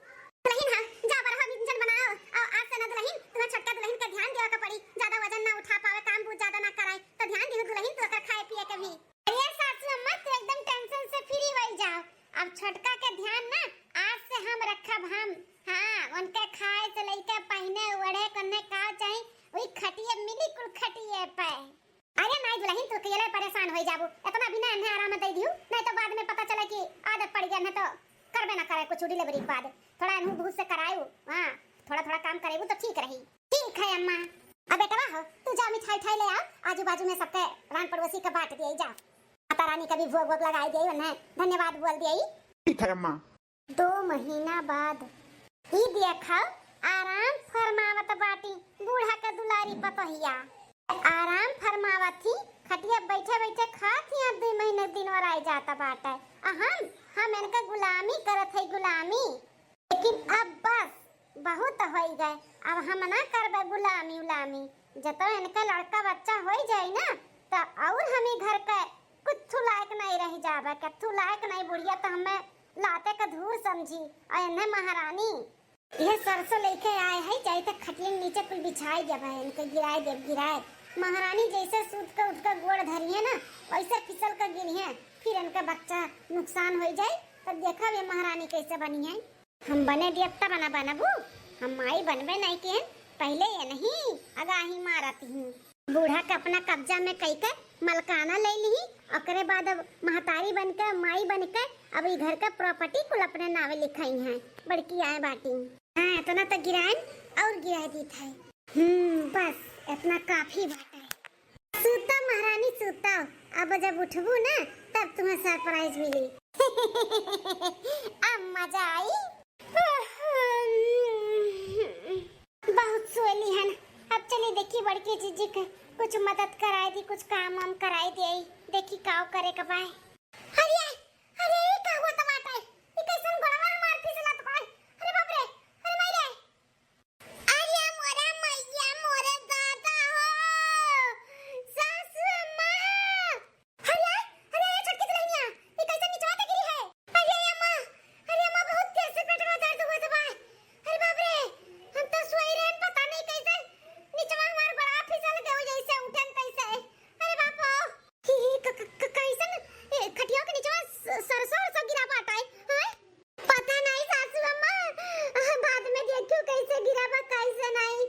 दुलहिन, हाँ, जा बरहा व्यंजन बनाओ। और आज से ना दुलहिन, तुम्हें छोटका दुलहिन का ध्यान देवे के पड़ी, ज्यादा वजन ना उठा पावे, काम बहुत ज्यादा ना कराए, तो ध्यान दियो दुलहिन तू ओकर खाए पिए के भी। अरे सासू अम्मा, तू एकदम टेंशन से फ्री हो जाओ। अब छोटका के ध्यान ना आज से हम रखब हम। हाँ, उनके खाए से लेके पहने ओढ़े कन्ने का चाही, वही खटिए मिली कुल खटिए पे। अरे नाई दुलहिन, तू अकेले परेशान हो जाबू, इतना बिना इन्हें आराम दे दियो, नहीं तो बाद में पता चले कि आदत पड़ गया, नहीं तो करबे ना करे कुछ डिलीवरी के बाद। थोड़ा इन्हू बहुत से करायू, हाँ, थोड़ा थोड़ा काम करेबू तो ठीक रही। ठीक है अम्मा। अब बेटवा हो, तू जा मिठाई उठाई ले आ, आजू बाजू में सबके रान पड़ोसी के बांट दिए जा। माता रानी का भी भोग वोग लगाई दिए, उन्हें धन्यवाद बोल दिए। ठीक है अम्मा। दो महीना बाद। ई देखो, आराम फरमावत बाटी बूढ़ा के दुलारी पतोहिया। आराम फरमावत ही, खटिया बैठे बैठे खात ही, अब दो महीने दिन वराई जाता बाटे। आ हम, हम इनके गुलामी करत है, गुलामी। लेकिन अब बस, बहुत होई गए, अब हम ना करबे गुलामी उलामी। जब तो इनके लड़का बच्चा होई जाई ना, तो और हम ई घर के कुछ लायक नहीं रह जाबे, कथू लायक नहीं। बुढ़िया तो हमें लाते का धूर समझी, और इन्हें महारानी। यह सरसों लेके आए है, जाई तक खटियन नीचे कुल बिछाई देब है, इनके गिराए देब, गिराए। महारानी जैसे सूत के उठ के गोड़ धरी है ना, वैसे फिसल के गिरी है, फिर इनका बच्चा नुकसान हो जाए, तब देखा ये महारानी कैसे बनी है। हम बने दियब तब ना बनबू, हम माई बनबे नहीं किहन, पहले ये नहीं अगाही मारत ही। बूढ़ा के अपना कब्जा में कई के मलकाना ले ली, ओकरे बाद अब महतारी बन के, माई बन के अब ई घर का प्रॉपर्टी कुल अपने नावे लिखाई है, बड़की आए बाटी। हाँ, इतना तो गिराइन और गिराए दी था। हम्म, बस इतना काफी बात है। सूता महारानी सूता, अब जब उठबू ना तब तुम्हें सरप्राइज मिली। अब मजा आई। बहुत सोली हन। अब चली देखी बड़की जीजी के कुछ मदद कराए दी, कुछ काम वाम कराए दी। देखी काव करे के बाय। अरे, अरे, ई का हुआ टमाटर? ई कैसन गोड़वा हमार फिसलत बाय? अरे बाप रे, अरे माई रे। अरे मोरे मैया, मोरे दादा हो, सासू अम्मा। अरे, अरे, छोटकी दुल्हनिया, ई कैसे निचवा ते गिरी है? अरे अम्मा, अरे अम्मा, बहुत तेज से पेट में दर्द हुआ था बाय। अरे बाप रे, हम तो सोई रहे, पता नहीं कैसे निचवा हमार बड़ा फिसल गयो, जैसे उठन तैसे। अरे बाप हो, ही, ही, क-, क-, क-, कैसन, ए, खटिया के निचवा स-, सरसों, सरसों गिरा बाटा है, हैं? पता नहीं सासू अम्मा, बाद में देखियो कैसे गिरा बा, कैसे नहीं।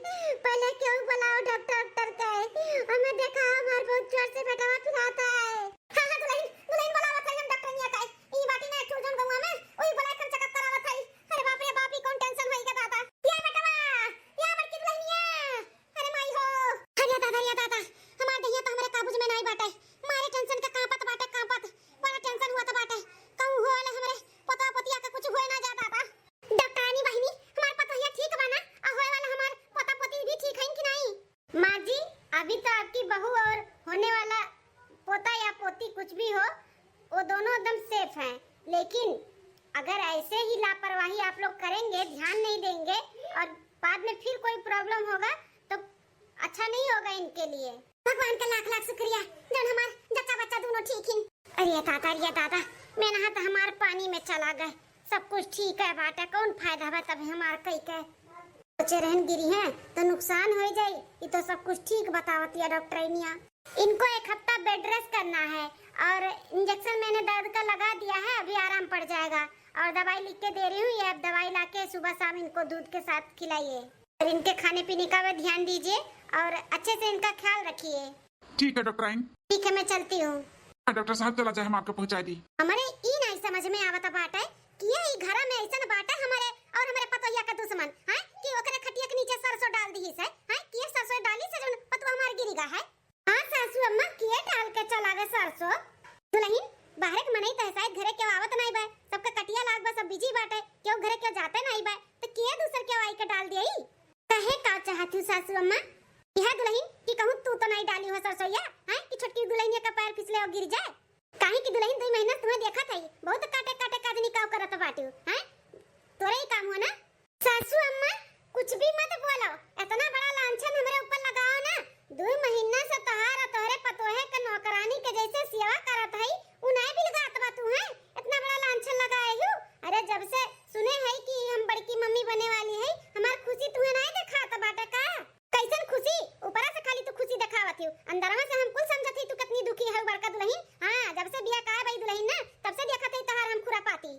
पहले क्यों बुलाओ डॉक्टर, डॉक्टर के? हमें देखा, हमार बहुत जोर से पेटवा पिरात है। हाँ, हाँ, दुल्हन, दुल्हन बुलावत है हम डॉक्टरनिया के। ई बाटी ना एक ठो जौन गौवा में, ओही बुलाए के हम चेकअप करावत है। अरे बाप रे बाप, ई कौन टेंशन होई के दादा। या बेटवा, या बड़की दुल्हनिया। अरे माई हो। अरे दादा, अरे दादा, हमार दहिया तो हमरे काबूज में नाई बाटे। मारे टेंशन के कांपत बाटे, कांपत। बड़ा टेंशन हुआ तो बाटे। कहूँ होल हमरे पोता पोतिया के कुछ होए ना जा दादा। डॉक्टरानी बहिनी, हमार पतोहिया ठीक बा ना? आ होए वाला हमार पोता पोती भी ठीक हइन कि नहीं? माँ जी, अभी तो आपकी बहू और होने वाला पोता या पोती कुछ भी हो, वो दोनों एकदम सेफ हैं, लेकिन अगर ऐसे ही लापरवाही आप लोग करेंगे, ध्यान नहीं देंगे और बाद में फिर कोई प्रॉब्लम होगा तो अच्छा नहीं होगा इनके लिए। भगवान का लाख लाख शुक्रिया, जौन हमार जच्चा बच्चा दोनों ठीक हैं। अरे दादा, अरे दादा, मेनहा तो हमार पानी में चला गए। सब कुछ ठीक है बाटे, कौन फायदा बा तब हमार कई के। सोचे रहन गिरी हैं तो नुकसान हो जाई। ये तो सब कुछ ठीक बतावत या डॉक्टरनिया। इनको एक हफ्ता बेड रेस्ट करना है और इंजेक्शन मैंने दर्द का लगा दिया है, अभी आराम पड़ जाएगा। और दवाई लिख के दे रही हूँ, ये अब दवाई लाके सुबह शाम इनको दूध के साथ खिलाइए और इनके खाने पीने का भी ध्यान दीजिए और अच्छे से इनका ख्याल रखिए। ठीक है डॉक्टराइन। ठीक है, मैं चलती हूँ। हाँ, डॉक्टर साहब चला जाए, हम आपको पहुँचा दी। हमरे ई नहीं समझ में आवत बाटे कि ये ई घरा में ऐसन बाटे हमरे और हमरे पतोहिया का दुश्मन, हैं, कि ओकरे खटिया के नीचे सरसों डाल दी है, हैं, कि ये सरसों डाली से जौन पतोह हमार गिरी गा है। हाँ सासू अम्मा, किए डाल के चला गए सरसों? दुल्हन, बाहरे के मनई तो है, शायद घरे केहू आवत नाई बा, सबके कटिया लाग बा, सब बिजी बाटे, केहू घरे केहू जाते नाई बा, तो किए दूसर केहू आई के डाल दिया? कहे का चाहत हूँ सासू अम्मा? यह दुल्हन कि कहूँ तू तो नाई डाली हो सरसोईया, हैं, कि छोटकी दुल्हनिया का पैर फिसले और गिर जाए? काहे कि दुल्हन दुई महीना से तुम्हें देखत है, बहुत काटे काटे काजनी काव करत बाटू, हैं? तोरे ही काम हो ना? सासू अम्मा, कुछ भी मत बोलो, इतना बड़ा लांछन हमरे ऊपर लगाओ ना। दो महीना से तोहार और तोहरे पतोहे के नौकरानी के जैसे सेवा करत हई, उ नाय बिलगात बा तू, हैं? इतना बड़ा लांछन लगाए हू। अरे, जब से सुने हई कि हम बड़की मम्मी बने वाली हई, हमार खुशी तुहे नाय देखात बाटे का? कैसन खुशी? ऊपरा से खाली तू खुशी देखावत हू, अंदरवा से हम कुल समझत हई तू कितनी दुखी हऊ बड़का दुल्हन। हाँ, जब से बिया का भई दुल्हन ना, तब से देखत हई तोहार हम खुरापाती।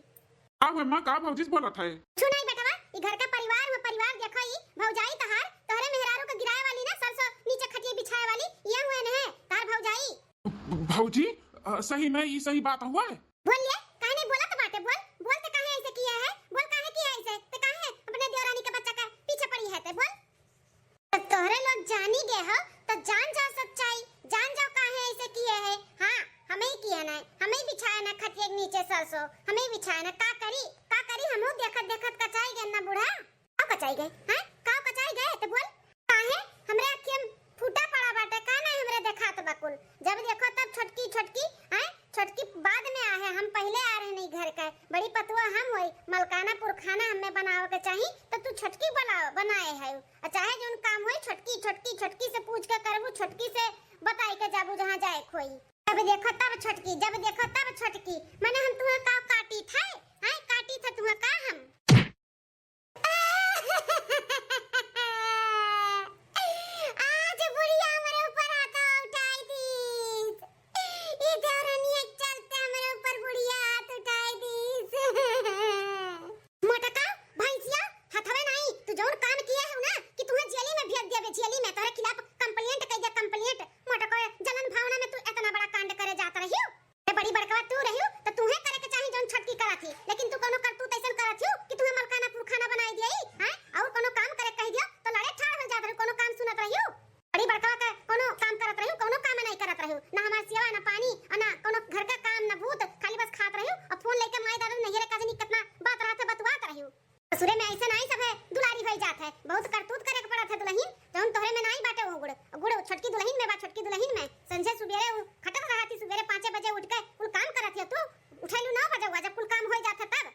का हुए माँ, का भौजी से बोलत है? सुनाई बेटवा, ई घर का परिवार हुए, परिवार देखो, ई भौजाई तहार, तोहरे मेहरारू के गिराए वाली ना, सरसों नीचे खटिया बिछाए वाली, ये हुए न है, तार भौजाई। भ-, भौजी, अ, सही में ई सही बात हुआ है? बोल ले, काहे नहीं बोलत बाटे, बोल, बोल ते काहे ऐसे किया है, बोल काहे किया ऐसे, ते काहे अपने देवरानी के बच्चा का पीछे पड़ी है ते, बोल। तो तोहरे लोग जानी गए हो, तो जान जाओ सच्चाई, जान जाओ काहे ऐसे किए है। हाँ, हमें ही किए ना, हमें ही बिछाए ना खटिया के नीचे सरसों, हमें ही बिछाए ना। का करी, का करी, हमहू देखत देखत कचाई गए ना बूढ़ा। का कचाई गए, हैं? का कचाई गए, ते बोल। काहे हमरे अखियन फूटा पड़ा बाटे, का नहीं हमरे देखात बा कुल? जब देखो तब छोटकी, छोटकी, हैं? छोटकी बाद में आ है, हम पहले आ रहे नहीं घर का। बड़ी पतुआ हम होई, मलकाना पुरखाना हमें बनावे के चाही, तो तू छोटकी बनाओ, बनाए है। आ चाहे जौन काम होई, छोटकी, छोटकी, छोटकी से पूछ के करबू, छोटकी से बताई के जाबू जहाँ जाए के होई। जब देखो तब छोटकी, जब देखो तब छोटकी, माने हम तुम्हें का काटी थे, हैं? था तुहा का हम? आज बुढ़िया हमरे ऊपर हाथ उठाई दीस। ई देवरनिया के चलते हमरे ऊपर बुढ़िया हाथ उठाई दीस। मोटका, भैंसिया, हथवे नाई, तू जौन काम किए हो ना कि तुहे जेली में भेज दिया बे, जेली में, तोहरे खिलाफ complaint कई दिया, complaint। मोटका, जलन भावना में तू इतना बड़ा कांड करे जात रही हो। ए बड़ी बड़कवा तू रहियो, त तुहे करे के चाही जौन छोटकी करत ही, लेकिन तू कौनो करतूत ऐसन करत हियो कि तुहे मलकाना पुरखाना बनाई दिया, हैं? और कौनो काम करे कह दिया, त लड़े ठाड़ हो जात रहियो, कौनो काम सुनत रहियो? बड़ी बड़कवा के कौनो काम करत रहियो, कौनो काम नहीं करत रहियो, ना हमार सेवा, ना पानी, और ना कौनो घर का काम, ना बूत, खाली बस खात रहियो, और फोन लेके माई दादा नैहरे का जनी कितना बात रहत है, बतुआत रहियो। ससुरे में ऐसे नाई सब है, दुलारी होई जात है, बहुत करतूत करे के पड़त है दुलहिन, जौन तोहरे में नाई बाटे वो गुड़, गुड़ छोटकी दुलहिन में बा, छोटकी दुलहिन में। संझे सुबेरे उ खटत रहती, सुबेरे पाँचे बजे उठ के कुल काम करत है, तू उठेलू नौ बजे हुआ, जब कुल काम होई जात है तब।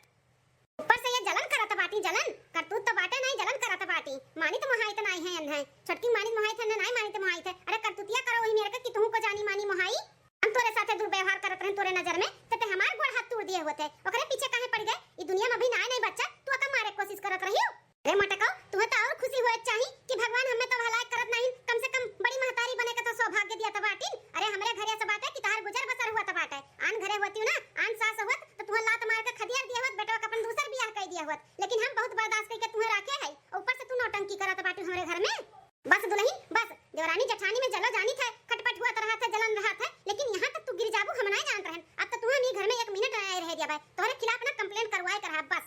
ऊपर से ये जलन करत बाटी, जलन, करतूत तो बाटे नाई, जलन करत बाटी। मानित मोहाइत नाई है एन्हे, छोटकी मानित मोहाइत है, नाई मानित मोहाइत है। अरे करतूतिया करो वही मेरे के कि तुहू को जानी मानी मोहाई। हम तोरे साथे दुर्व्यवहार करत रहन तोरे नजर में, त ते हमार गोड़ हाथ तोड़ दिए होते। ओकरे पीछे काहे पड़ गए? ई दुनिया में अभी नाय नाय बच्चा, तू ओका मारे कोशिश करत रहियो। अरे मोटको, तुहे त और खुशी होए चाही कि भगवान हमें तो भलाई करत नहीं, कम से कम बड़ी महतारी बने के तो सौभाग्य दिया त बाटिन। अरे हमरे घरे से बाटे कि तहार गुजर बसर हुआ त बाटे। आन घरे होती ना, आन सास होत त तुहे लात मार के खदियार दिए होत, बेटवा के अपन दूसर बियाह कर दिए होत। लेकिन हम बहुत बर्दाश्त करके तुहे राखे है, ऊपर से तू नौटंकी करत बाटू हमरे घर में। बस दुलहिन, बस। देवरानी जेठानी में जलो जानी थे, खटपट हुआ त रहा थे, जलन रहा थे, लेकिन यहाँ तक तू गिर जाबू हम नाय जानत रहन। अब तो तू हम ई घर में एक मिनट नाय रह दिया भाई, तोहरे खिलाफ ना complaint करवाए के रहा बस।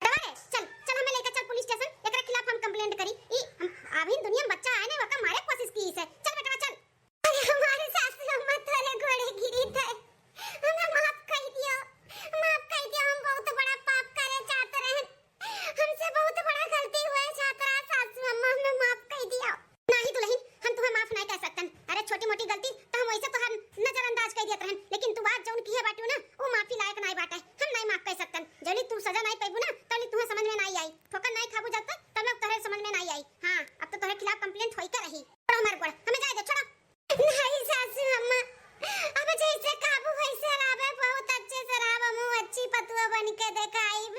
हटवा रे, चल, चल हमें लेके चल पुलिस स्टेशन, एकरे खिलाफ हम complaint करी। ई हम अभी दुनिया में बच्चा आए ना, वका मारे कोशिश की इसे। चल बेटवा चल। अरे हमारे सासू अम्मा तोरे गोड़े गिरी थे, हमें माफ कर दियो, माफ कर दियो, हम बहुत बड़ा पाप करे चाहत रहन। हमसे बहुत बड़ा गलती हुए जात रहा सासू अम्मा, हमें माफ कर दिया। नाही दुलहिन, हम तुहे माफ नाही कर सकतन। अरे छोटी मोटी गलती तो हम वैसे तोहार नजरअंदाज कर दियत रहन, लेकिन तू आज जौन किहे बाटू ना, वो माफी लायक नाही बाटे। हम नाही माफ कर सकतन। जौली तू सजा नाही पैबू ना, तौली तुहे समझ में नाही आई। ठोकर नाही खाबू जब तक, तब लोग तोहरे समझ में नाही आई। हाँ, अब तो तोहरे खिलाफ complaint होई के रही। छोड़ो हमार गोड़, हमें जाए दो, छोड़ो। नाही सासू अम्मा, अब जैसे काबू वैसे रहबे, बहुत अच्छे से रहब, हमहू अच्छी पतुआ बन के देखाइब,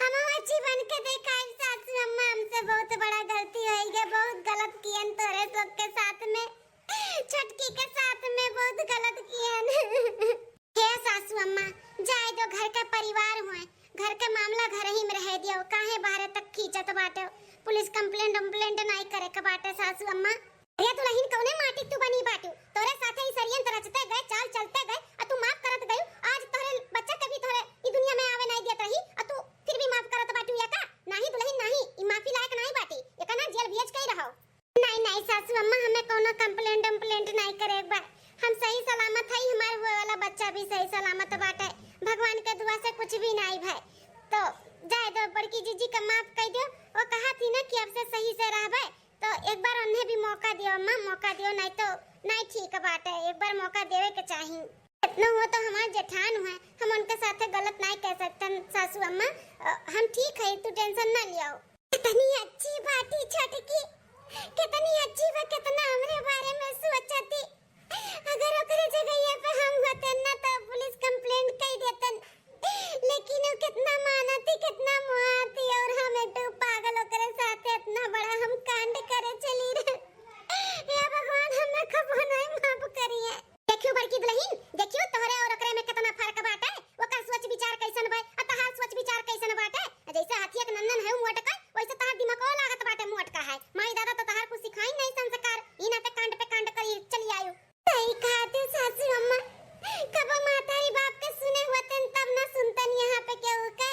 हमहू अच्छी बन के देखाइब सासू अम्मा, हमसे बहुत बड़ा गलती होई गए, बहुत गलत कियन तोरे सब के साथ में, छोटकी के साथ में बहुत गलत कियन। हे सासू अम्मा, जाए दो, घर का परिवार हुए, घर का मामला घर ही में रह दियो, काहे बाहरे तक खींचत बाटे, पुलिस complaint वम्प्लेंट नाही करे के बाटे सासू अम्मा। अरे दुलहिन, कौने माटी तू बनी बाटू? तोरे साथे ई षड्यंत्र रचते गए, चाल चलते गए, आ तू माफ करत गयू। आज तोहरे बच्चा के भी तोहरे ई दुनिया में आवे नाई दियत रही, आ तू फिर भी माफ करत बाटू या का? नाही दुलहिन नाही, ई माफी लायक नाही बाटी, एका ना जेल भेज के ही रहो। नाही नाही सासू अम्मा, हमें कौनो complaint वम्प्लेंट नाही करे एक बार। हम सही सलामत हई, हमार हुए वाला बच्चा भी सही सलामत बाटे। भगवान के दुआ से कुछ भी नाही भय। तो जाए दो, बड़की जीजी का माफ कर दो। वो कहा थी ना कि अब से सही से रहबे, तो एक बार उन्हें भी मौका दियो अम्मा, मौका दियो, नाई तो नाई ठीक बाटे, एक बार मौका देवे के चाही। इतना हुआ तो हमार जेठान हुए, हम उनके साथे गलत नाई कह सकतन सासू अम्मा, अ, हम ठीक है, तू tension ना लियो। कितनी अच्छी बाटी छोटकी, कितनी अच्छी बा, कितना हमरे बारे में सोचती। अगर ओकरे जगहिया पे हम होतन ना तो पुलिस complaint कई देतन। लेकिन वो कितना मानती, कितना मोहाती, और हम एक ठो पागल ओकरे साथे इतना बड़ा हम कांड करे चली रहे। हे भगवान, हमें कबो नहीं माफ करिए। देखियो बड़की दुलहिन, देखियो तोहरे और ओकरे में कितना फर्क बाटे। ओकर सोच विचार कैसन बा, आ तहार सोच विचार कैसन बाटे। जैसे हाथिया के नंदन है मोटका, वैसे तहार दिमागो लागत बाटे मोटका है। माई दादा तो तहार कुछ सिखाई नहीं संस्कार, ई नाते कांड पे कांड करी चली आयु। सही कहा तू सासू अम्मा, कबो महतारी बाप के सुने होतन तब ना सुनतन यहाँ पे केहू के,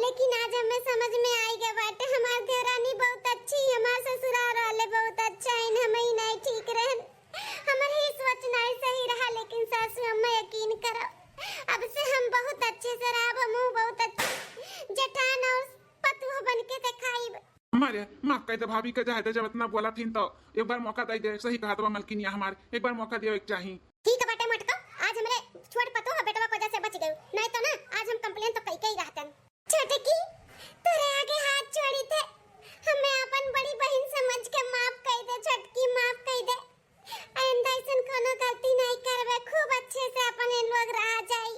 लेकिन आज हमें समझ में आई गया बाटे, हमार देवरानी बहुत अच्छी, हमार ससुराल वाले बहुत अच्छा है, हम ही नहीं ठीक रहन, हमार ही सोच नहीं सही रहा, लेकिन सासू अम्मा यकीन करो, अब से हम बहुत अच्छे से रहब, हमहू बहुत अच्छे जेठान और पतोह बन के देखाइब। अम्मा रे, माफ कर दे भाभी के, जाए दे, जब इतना बोला थीन तो एक बार मौका दे दे। सही कहत बा मलकिनिया हमार, एक बार मौका देवे के चाही। ठीक बाटे मोटको, आज हमरे छोट पतोह बेटवा के वजह से बच गयू, नहीं तो ना आज हम complaint तो कई के ही रहतन। छोटकी, तोरे आगे हाथ जोड़ी थे, हमें अपन बड़ी बहन समझ के माफ कर दे छोटकी, माफ कर दे। आइंदा ऐसन कोनो गलती नहीं करबे, खूब अच्छे से अपन इन लोग रहा जाई।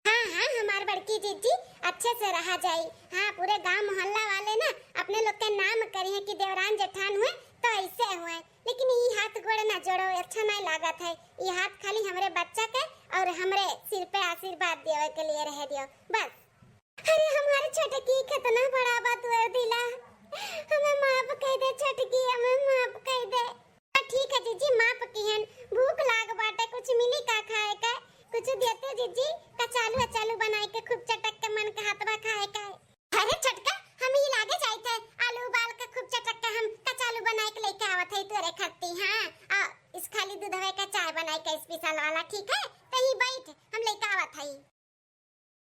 हाँ हाँ हमार बड़की जीजी, अच्छे कहा जाई। हाँ, पूरे गांव मोहल्ला वाले ना अपने लोग के नाम करिहे कि देवरान जेठान हुए तो ऐसे हुए, लेकिन ई हाथ गोड़ ना जोड़ो, अच्छा नहीं लागत है। ई हाथ खाली हमरे बच्चा के और हमरे सिर पे आशीर्वाद देवे के लिए रह दियो बस। अरे हमारे छोटकी, कितना बड़ा बा तोर दिला, हमें माफ कर दे छोटकी, हमें माफ कर दे। ठीक है जीजी, माफ किहन। भूख लाग बाटे, कुछ मिली का खाए के? कुछ देते जीजी, कचालू अचालू बनाए के खूब चटक